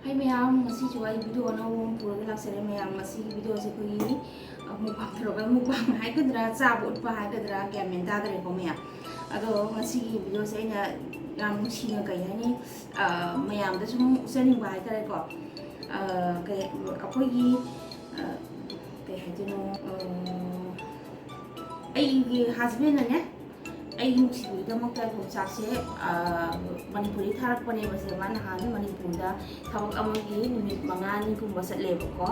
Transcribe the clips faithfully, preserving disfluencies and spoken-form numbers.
ꯍꯩ ꯃꯌꯥꯝ, ꯉꯁꯤꯁꯨ ꯑꯩ video ꯑꯅꯧꯕ ꯑꯃ ꯄꯨꯔꯒ ꯂꯥꯛꯆꯔꯦ ꯃꯌꯥꯝ꯫ ꯉꯁꯤꯒꯤ videoꯁꯦ ꯑꯩꯈꯣꯏꯒꯤ, ꯑ, mukbang ꯇꯧꯔꯒ, mukbang ꯍꯥꯏꯒꯗ꯭ꯔꯥ, ꯆꯥꯕ ꯎꯠꯄ ꯍꯥꯏꯒꯗ꯭ꯔꯥ, ꯒ꯭ꯌꯥꯟ ꯃꯦꯟ ꯇꯥꯗꯔꯦꯀꯣ ꯃꯌꯥꯝ꯫ ꯑꯗꯣ ꯉꯁꯤꯒꯤ videoꯁꯦ ꯑꯩꯅ ꯌꯥꯝ ꯅꯨꯡꯁꯤꯅ, ꯀꯩ ꯍꯥꯏꯅꯤ, ꯑ, ꯃꯌꯥꯝꯗ ꯁꯨꯝ ꯎꯠꯆꯅꯤꯡꯕ ꯍꯥꯏꯇꯥꯔꯦꯀꯣ꯫ ꯑ, ꯀꯩ, ꯑꯩꯈꯣꯏꯒꯤ, ꯑ, ꯀꯩ ꯍꯥꯏꯗꯣꯏꯅꯣ, ꯑ, ꯑꯩꯒꯤ husbandꯅꯅꯦ, ꯑꯩꯒꯤ ꯅꯨꯡꯁꯤꯕꯒꯤꯗꯃꯛꯇ ꯌꯣꯡꯆꯥꯛꯁꯦ, ꯑ, ꯃꯅꯤꯄꯨꯔꯗꯒꯤ ꯊꯥꯔꯛꯄꯅꯦꯕ꯫ ꯁꯦ ꯃꯥ ꯅꯍꯥꯟ ꯃꯅꯤꯄꯨꯔꯗ ꯊꯕꯛ ꯑꯃꯒꯤ ꯅꯨꯃꯤꯠ ꯃꯉꯥꯅꯤꯒꯨꯝꯕ ꯆꯠꯂꯦꯕꯀꯣ꯫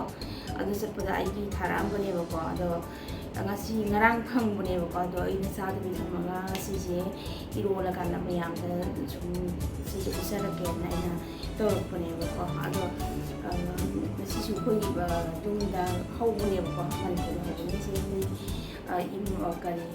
ꯑꯗꯨ ꯆꯠꯄꯗ ꯑꯩꯒꯤ ꯊꯥꯔꯛꯑꯝꯕꯅꯦꯕꯀꯣ꯫ ꯑꯗꯣ ꯉꯁꯤ, ꯉꯔꯥꯡ ꯐꯪꯕꯅꯦꯕꯀꯣ꯫ ꯑꯗꯣ ꯑꯩꯅ ꯆꯥꯗꯕꯤ ꯊꯝꯃꯒ ꯉꯁꯤꯁꯦ ꯏꯔꯣꯜꯂꯀꯥꯟꯗ ꯃꯌꯥꯝꯗ ꯁꯨꯝ ꯁꯤꯁꯦ ꯎꯠꯆꯔꯛꯀꯦꯅ ꯑꯩꯅ ꯇꯧꯔꯛꯄꯅꯦꯕꯀꯣ꯫ ꯑꯗꯣ, ꯑ, ꯉꯁꯤꯁꯨ ꯑꯩꯈꯣꯏ, ꯑ, ꯌꯨꯝꯗ ꯍꯧꯕꯅꯦꯕꯀꯣ, ꯃꯅꯤꯄꯨꯔꯗ ꯍꯧꯕꯅꯦ꯫ ꯁꯤ ꯑꯩꯈꯣꯏ, ꯑ, ꯏꯃꯨꯡ, ꯑ, ꯀꯔꯤ,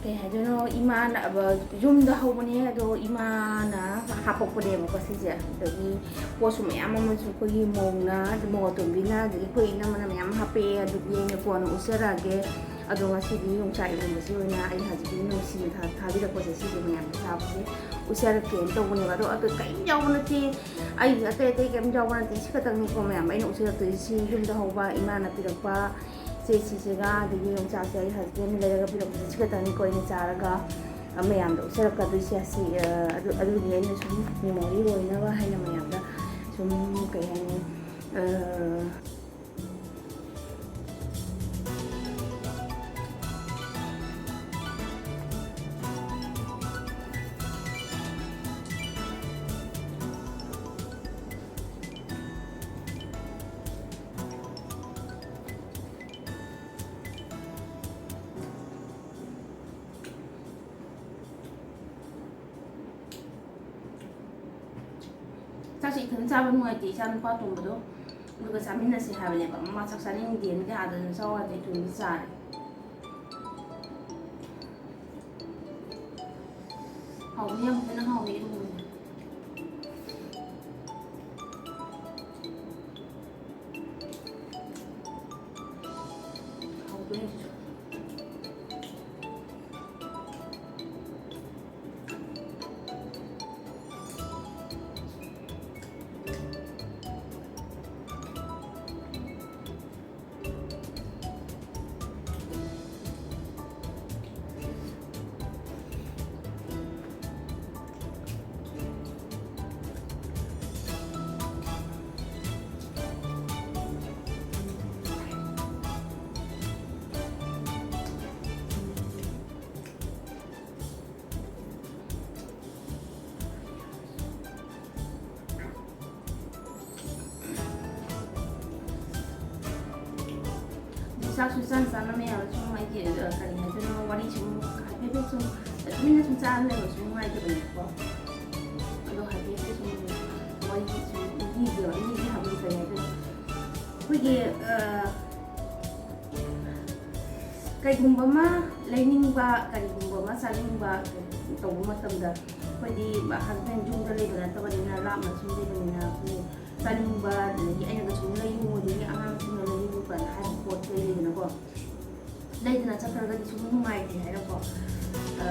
ꯀꯩ ꯍꯥꯏꯗꯣꯏꯅꯣ, ꯏꯃꯥꯅ, ꯑꯕ-, ꯌꯨꯝꯗ ꯍꯧꯕꯅꯦ, ꯑꯗꯣ ꯏꯃꯥꯅ ꯍꯥꯄꯛꯄꯅꯦꯕꯀꯣ ꯁꯤꯁꯦ꯫ ꯑꯗꯒꯤ ꯄꯣꯠꯁꯨ ꯃꯌꯥꯝ ꯑꯃꯁꯨ ꯑꯩꯈꯣꯏꯒꯤ ꯃꯧꯅ, ꯃꯧ ꯑꯇꯣꯝꯕꯤꯅ, ꯑꯗꯒꯤ ꯑꯩꯈꯣꯏ ꯏꯅꯝꯃꯅ ꯃꯌꯥꯝ ꯍꯥꯄꯛꯑꯦ꯫ ꯑꯗꯨꯗꯤ ꯑꯩꯅ ꯀꯣꯟꯅ ꯎꯠꯆꯔꯛꯑꯒꯦ꯫ ꯑꯗꯣ ꯉꯁꯤꯗꯤ ꯌꯣꯡꯆꯥꯛ ꯏꯔꯣꯟꯕꯁꯤ ꯑꯣꯏꯅ ꯑꯩ ꯍꯧꯖꯤꯛꯀꯤ ꯅꯨꯡꯁꯤꯅ ꯊꯥ-, ꯊꯥꯕꯤꯔꯛꯄꯁꯦ ꯁꯤꯁꯦ ꯃꯌꯥꯝꯗ ꯆꯥꯕꯁꯦ ꯎꯠꯆꯔꯛꯀꯦꯅ ꯇꯧꯕꯅꯦꯕ꯫ ꯑꯗꯣ ꯑꯗꯨ ꯀꯔꯤꯝ ꯌꯥꯎꯕ ꯅꯠꯇꯦ, ꯑꯩ ꯑꯇꯩ ꯑꯇꯩ ꯀꯔꯤꯝ ꯌꯥꯎꯕ ꯅꯠꯇꯦ꯫ ꯁꯤ ꯈꯛꯇꯪꯅꯤꯀꯣ ꯃꯌꯥꯝ ꯑꯩꯅ ꯎꯠꯆꯔꯛꯇꯣꯏꯁꯦ꯫ ꯁꯤ ꯌꯨꯝꯗ ꯍꯧꯕ ꯏꯃꯥꯅ ꯄꯤꯔꯛꯄ ꯆꯦ ꯁꯤꯁꯤꯒ, ꯑꯗꯒꯤ ꯌꯣꯡꯆꯥꯛꯁꯦ ꯑꯩ husband ꯂꯩꯔꯒ ꯄꯤꯔꯛꯄꯁꯦ ꯁꯤ ꯈꯛꯇꯪꯅꯤꯀꯣ ꯑꯩꯅ ꯆꯥꯔꯒ ꯃꯌꯥꯝꯗ ꯎꯠꯆꯔꯛꯀꯗꯣꯏꯁꯦ꯫ ꯑꯁꯤ, ꯑ, ꯑꯗꯨ, ꯑꯗꯨꯒꯤ ꯑꯩꯅ ꯁꯨꯝ memory ꯑꯣꯏꯅꯕ ꯍꯥꯏꯅ ꯃꯌꯥꯝꯗ ꯁꯨꯝ, ꯀꯩ ꯍꯥꯏꯅꯤ, ꯑ, ꯆꯥꯛꯁꯦ ꯏꯊꯟ ꯆꯥꯕ ꯅꯨꯡꯉꯥꯏꯇꯦ, ꯏꯆꯥ ꯅꯨꯄꯥ ꯑꯇꯣꯝꯕꯗꯣ ꯑꯗꯨꯒ ꯆꯥꯃꯤꯟꯅꯁꯦ ꯍꯥꯏꯕꯅꯦꯕ꯫ ꯃꯥ ꯆꯥꯛ ꯆꯥꯅꯤꯡꯗꯦꯅꯗꯤ ꯑꯥꯗ ꯑꯗꯨꯝ ꯆꯥꯎ ꯍꯥꯏꯗ ꯏꯇꯣꯝꯗ ꯆꯥꯔꯦ꯫ ꯍꯥꯎꯕꯅꯤ, ꯌꯥꯝ ꯐꯖꯅ ꯍꯥꯎꯋꯦ ꯏꯔꯣꯟꯕꯁꯦ꯫ ꯍꯥꯎꯗꯣꯏꯅꯦ ꯁꯤꯁꯨ꯫ ꯆꯥꯛꯁꯨ ꯆꯥꯅ ꯆꯥꯅ ꯃꯌꯥꯝ ꯁꯨꯝ ꯑꯩꯒꯤ, ꯑ, ꯀꯔꯤ ꯍꯥꯏꯗꯣꯏꯅꯣ, ꯋꯥꯔꯤ ꯁꯨꯝ ꯍꯥꯏꯐꯦꯠ ꯁꯨꯝ ꯇꯨꯃꯤꯟꯅ ꯁꯨꯝ ꯆꯥꯔ ꯂꯩꯕꯁꯨ ꯅꯨꯡꯉꯥꯏꯇꯕꯅꯦꯕꯀꯣ꯫ ꯑꯗꯣ ꯍꯥꯏꯐꯦꯠ ꯁꯨꯝ ꯋꯥꯔꯤ ꯁꯨꯝ ꯂꯤꯒꯦꯕ, ꯂꯤꯒꯦ ꯍꯥꯏꯕꯗꯤ ꯀꯔꯤ ꯍꯥꯏꯗꯣꯏꯅꯣ? ꯑꯩꯈꯣꯏꯒꯤ, ꯑ, ꯀꯩꯒꯨꯝꯕ ꯑꯃ ꯂꯩꯅꯤꯡꯕ, ꯀꯔꯤꯒꯨꯝꯕ ꯑꯃ ꯆꯥꯅꯤꯡꯕ ꯇꯧꯕ ꯃꯇꯝꯗ, ꯑꯩꯈꯣꯏꯗꯤ ꯍꯁꯕꯦꯟ ꯌꯨꯝꯗ ꯂꯩꯕ ꯅꯠꯇꯕꯅꯤꯅ, ꯂꯥꯞꯅ ꯁꯨꯝ ꯂꯩꯕꯅꯤꯅ, ꯑꯩꯈꯣꯏ ꯆꯥꯅꯤꯡꯕ, ꯑꯗꯒꯤ ꯑꯩꯅꯒ ꯁꯨꯝ ꯂꯩꯌꯨ, ꯑꯗꯒꯤ ꯑꯉꯥꯡꯁꯤꯡꯅ ꯂꯩꯌꯨ ꯀꯥꯏꯅ ꯍꯥꯏꯕ ꯄꯣꯠ ꯆꯩ ꯂꯩꯗꯅꯀꯣ꯫ ꯂꯩꯗꯅ ꯆꯠꯈ꯭ꯔꯒꯗꯤ ꯁꯨꯝ ꯅꯨꯡꯉꯥꯏꯇꯦ ꯍꯥꯏꯅꯀꯣ꯫ ꯑ,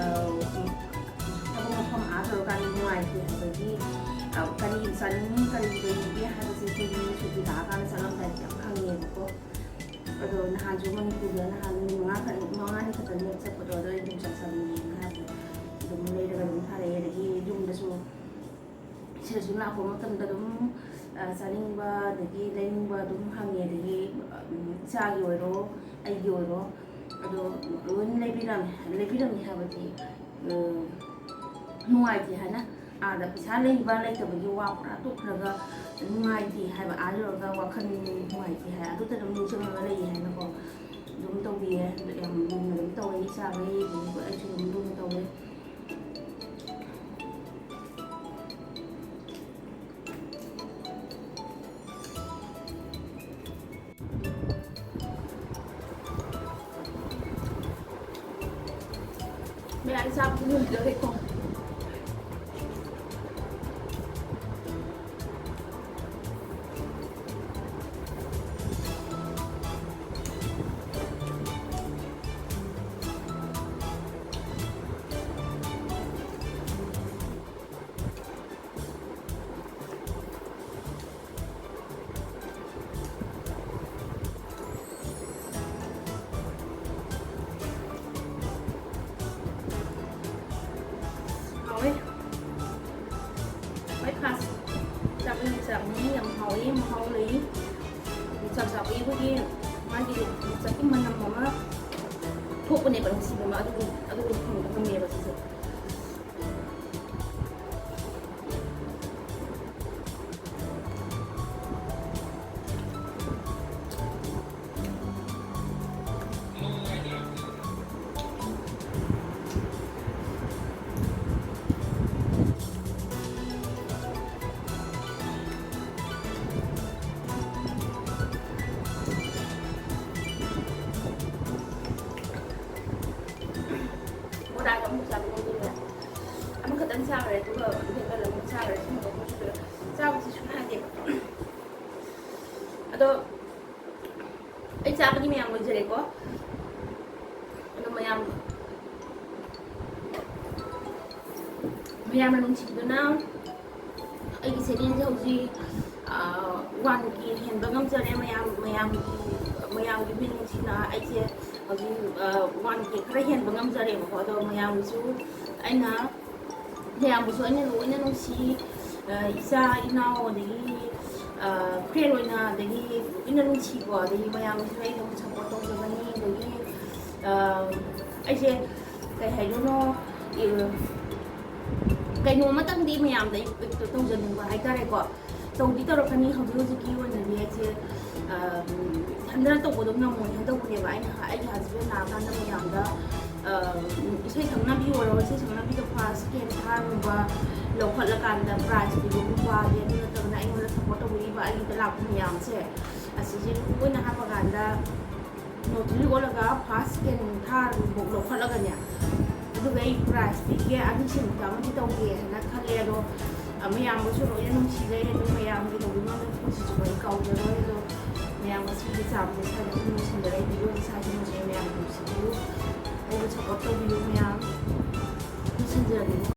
ꯊꯕꯛ ꯃꯐꯝ ꯑꯥ ꯇꯧꯔꯀꯥꯟꯗ ꯅꯨꯡꯉꯥꯏꯇꯦ ꯍꯥꯏꯕꯒꯤ, ꯑ, ꯀꯔꯤ ꯆꯥꯅꯤꯡꯉꯤ, ꯀꯔꯤ ꯂꯩꯒꯦ ꯍꯥꯏꯕꯁꯦ ꯑꯩꯈꯣꯏꯒꯤ ꯁꯨꯇꯤ ꯂꯥꯛꯑꯀꯥꯟꯗ ꯆꯠꯂꯝꯗꯥꯏꯗ ꯌꯥꯝ ꯈꯪꯉꯦꯕꯀꯣ꯫ ꯑꯗꯣ ꯅꯍꯥꯟꯁꯨ ꯃꯅꯤꯄꯨꯔꯗ ꯅꯍꯥꯟ ꯅꯨꯃꯤꯠ ꯃꯉꯥ ꯈꯛ-, ꯃꯉꯥꯅꯤ ꯈꯛꯇꯅꯦꯕ ꯆꯠꯄꯗꯣ, ꯑꯗꯣ ꯑꯩ ꯌꯣꯡꯆꯥꯛ ꯆꯥꯅꯤꯡꯉꯦꯅ ꯍꯥꯏꯕꯗꯣ ꯑꯗꯨꯝ ꯂꯩꯔꯒ ꯑꯗꯨꯝ ꯊꯥꯔꯛꯑꯦ꯫ ꯑꯗꯒꯤ ꯌꯨꯝꯗꯁꯨ ꯁꯤꯗꯁꯨ ꯂꯥꯛꯄ ꯃꯇꯝꯗ ꯑꯗꯨꯝ, ꯑ, ꯆꯥꯅꯤꯡꯕ ꯑꯗꯒꯤ ꯂꯩꯅꯤꯡꯕ ꯑꯗꯨꯝ ꯍꯪꯉꯦ꯫ ꯑꯗꯒꯤ, ꯎꯝ, ꯏꯆꯥꯒꯤ ꯑꯣꯏꯔꯣ, ꯑꯩꯒꯤ ꯑꯣꯏꯔꯣ, ꯑꯗꯣ ꯂꯣꯏꯅ ꯂꯩꯕꯤꯔꯝꯃꯦ꯫ ꯂꯩꯕꯤꯔꯝꯃꯦ ꯍꯥꯏꯕꯗꯤ, ꯎꯝ, ꯅꯨꯡꯉꯥꯏꯇꯦ ꯍꯥꯏꯅ ꯑꯥꯗ ꯄꯩꯁꯥ ꯂꯩꯕ ꯂꯩꯇꯕꯒꯤ ꯋꯥ ꯄꯨꯔꯥ ꯇꯣꯛꯈ꯭ꯔꯒ ꯅꯨꯡꯉꯥꯏꯇꯦ ꯍꯥꯏꯕ, ꯑꯥ ꯌꯧꯔꯒ ꯋꯥꯈꯜ ꯅꯨꯡꯉꯥꯏꯇꯦ ꯍꯥꯏ, ꯑꯗꯨꯗ ꯑꯗꯨꯝ ꯅꯤꯡꯁꯤꯡꯉꯒ ꯂꯩꯌꯦ ꯍꯥꯏꯅꯀꯣ ꯑꯗꯨꯝ ꯇꯧꯕꯤꯌꯦ꯫ ꯑꯗꯨ ꯌꯥꯝ ꯂꯨꯅ ꯑꯗꯨꯝ ꯇꯧꯋꯦ ꯏꯆꯥꯈꯩ, ꯑꯗꯒꯤ ꯑꯩꯁꯨ ꯑꯗꯨꯝ ꯂꯨꯅ ꯇꯧꯋꯦ꯫ ꯃꯌꯥꯝ ꯆꯥꯕꯗꯤ ꯂꯣꯏꯗꯧꯔꯦꯀꯣ꯫ ꯍꯥꯎꯋꯦ꯫ ꯈ꯭ꯋꯥꯏ ꯐꯥꯔꯁ ꯆꯥꯕ ꯌꯣꯡꯆꯥꯛꯅꯤ, ꯌꯥꯝ ꯍꯥꯎꯋꯦ, ꯃꯍꯥꯎ ꯂꯩ꯫ ꯌꯣꯡꯆꯥꯛ ꯆꯥꯕꯒꯤ ꯑꯩꯈꯣꯏꯒꯤ ꯃꯥꯒꯤ ꯌꯣꯡꯆꯥꯛꯀꯤ ꯃꯅꯝ ꯑꯃ ꯊꯣꯛꯄꯅꯦꯕ, ꯅꯨꯡꯁꯤꯕ ꯑꯃ, ꯑꯗꯨꯗꯣ, ꯑꯗꯨꯗꯣ ꯐꯪꯕ ꯉꯝꯃꯦꯕ ꯁꯤꯁꯦ꯫ ꯑꯗꯨꯒ ꯑꯗꯨꯒ ꯀꯜꯂꯒ ꯆꯥꯈ꯭ꯔꯦ꯫ ꯁꯤꯃꯒ ꯃꯣꯏꯁꯨ ꯆꯥꯕꯁꯤ ꯁꯨꯡꯌꯥ ꯌꯥꯗꯦꯕ꯫ ꯑꯗꯣ ꯑꯩ ꯆꯥꯕꯗꯤ ꯃꯌꯥꯝ ꯂꯣꯏꯖꯔꯦꯀꯣ꯫ ꯑꯗꯣ ꯃꯌꯥꯝ, ꯃꯌꯥꯝꯅ ꯅꯨꯡꯁꯤꯕꯤꯗꯨꯅ ꯑꯩꯒꯤ ꯆꯦꯅꯦꯜꯁꯦ ꯍꯧꯖꯤꯛ ꯋꯥꯟ ꯀꯦ ꯍꯦꯟꯕ ꯉꯝꯖꯔꯦ꯫ ꯃꯌꯥꯝ, ꯃꯌꯥꯝꯒꯤ, ꯃꯌꯥꯝꯒꯤ ꯃꯤꯅꯨꯡꯁꯤꯅ ꯑꯩꯁꯦ ꯍꯧꯖꯤꯛ ꯋꯥꯟ ꯀꯦ ꯈꯔ ꯍꯦꯟꯕ ꯉꯝꯖꯔꯦꯕꯀꯣ꯫ ꯑꯗꯣ ꯃꯌꯥꯝꯒꯤꯁꯨ ꯑꯩꯅ, ꯃꯌꯥꯝꯕꯨꯁꯨ ꯑꯩꯅ ꯂꯣꯏꯅ ꯅꯨꯡꯁꯤ꯫ ꯑ, ꯏꯆꯥ ꯏꯅꯥꯎ, ꯑꯗꯒꯤ, ꯑ, ꯐ꯭ꯔꯦꯟ ꯑꯣꯏꯅ, ꯑꯗꯒꯤ ꯂꯣꯏꯅ ꯅꯨꯡꯁꯤꯀꯣ꯫ ꯑꯗꯒꯤ ꯃꯌꯥꯝꯕꯨꯁꯨ ꯑꯩ ꯑꯗꯨꯝ ꯁꯞꯄꯣꯔꯠ ꯇꯧꯖꯒꯅꯤ꯫ ꯑꯗꯒꯤ, ꯑ, ꯑꯩꯁꯦ ꯀꯩ ꯍꯥꯏꯗꯣꯏꯅꯣ, ꯑ, ꯀꯩꯅꯣ ꯑꯃꯇꯪꯗꯤ ꯃꯌꯥꯝꯗ ꯑꯩ ꯇꯧꯖꯅꯤꯡꯕ ꯍꯥꯏꯇꯥꯔꯦꯀꯣ꯫ ꯇꯧꯗꯤ ꯇꯧꯔꯛꯀꯅꯤ꯫ ꯍꯧꯖꯤꯛ ꯍꯧꯖꯤꯛꯀꯤ ꯑꯣꯏꯅꯗꯤ ꯑꯩꯁꯦ, ꯑ, ꯏꯊꯟꯗꯅ ꯇꯧꯕꯗꯣ ꯉꯝꯃꯣꯏꯅ ꯇꯧꯕꯅꯦꯕ꯫ ꯑꯩꯅ ꯍꯥ-, ꯑꯩꯒꯤ ꯍꯁꯕꯦꯟ ꯂꯥꯛꯑꯀꯥꯟꯗ ꯃꯌꯥꯝꯗ, ꯑ, ꯏꯁꯩ ꯁꯛꯅꯕꯤ ꯑꯣꯏꯔꯣ, ꯏꯁꯩ ꯁꯛꯅꯕꯤꯗ ꯐꯥꯔꯁ, ꯁꯦꯀꯦꯟ, ꯊꯥꯔꯠꯒꯨꯝꯕ ꯂꯧꯈꯠꯂꯀꯥꯟꯗ ꯄ꯭ꯔꯥꯏꯖ ꯄꯤꯕꯒꯨꯝꯕ, ꯑꯗꯩ ꯑꯗꯨ ꯅꯠꯇ꯭ꯔꯒꯅ ꯑꯩꯉꯣꯟꯗ ꯁꯞꯄꯣꯔꯠ ꯇꯧꯕꯤꯔꯤꯕ ꯑꯩꯒꯤꯗ ꯂꯥꯛꯄ ꯃꯌꯥꯝꯁꯦ, ꯑꯁꯤꯁꯦ ꯂꯣꯏꯅ ꯍꯥꯞꯄꯀꯥꯟꯗ ꯅꯣꯇ꯭ꯔꯤ ꯑꯣꯜꯂꯒ ꯐꯥꯔꯁ, ꯁꯦꯀꯦꯟ, ꯊꯥꯔꯠ ꯐꯥꯎ ꯂꯧꯈꯠꯂꯒꯅꯦ, ꯑꯗꯨꯒ ꯑꯩ ꯄ꯭ꯔꯥꯏꯖ ꯄꯤꯒꯦ, ꯑꯅꯤꯁꯤꯃꯨꯛꯇ ꯑꯃꯗꯤ ꯇꯧꯒꯦ ꯍꯥꯏꯅ ꯈꯜꯂꯦ꯫ ꯑꯗꯣ, ꯑ, ꯃꯌꯥꯝꯕꯨꯁꯨ ꯂꯣꯏꯅ ꯅꯨꯡꯁꯤꯖꯩ꯫ ꯑꯗꯨ ꯃꯌꯥꯝꯒꯤ ꯇꯧꯕꯤꯃꯜꯗ ꯄꯨꯟꯁꯤꯁꯨ ꯑꯩ ꯀꯥꯎꯖꯔꯣꯏ꯫ ꯑꯗꯣ ꯃꯌꯥꯝ ꯉꯁꯤꯒꯤ ꯆꯥꯕꯁꯦ ꯁ꯭ꯋꯥꯏꯗ ꯑꯗꯨꯝ ꯂꯣꯏꯁꯤꯟꯖꯔꯦ꯫ ꯑꯩ ꯚꯤꯗꯤꯑꯣꯁꯦ ꯁ꯭ꯋꯥꯏꯗ ꯂꯣꯏꯁꯤꯜꯂꯦ꯫ ꯃꯌꯥꯝ ꯅꯨꯡꯁꯤꯕꯤꯌꯨ, ꯑꯩꯕꯨ ꯁꯞꯄꯣꯔꯠ ꯇꯧꯕꯤꯌꯨ ꯃꯌꯥꯝ꯫ ꯂꯣꯏꯁꯤꯟꯖꯔꯒꯦꯀꯣ꯫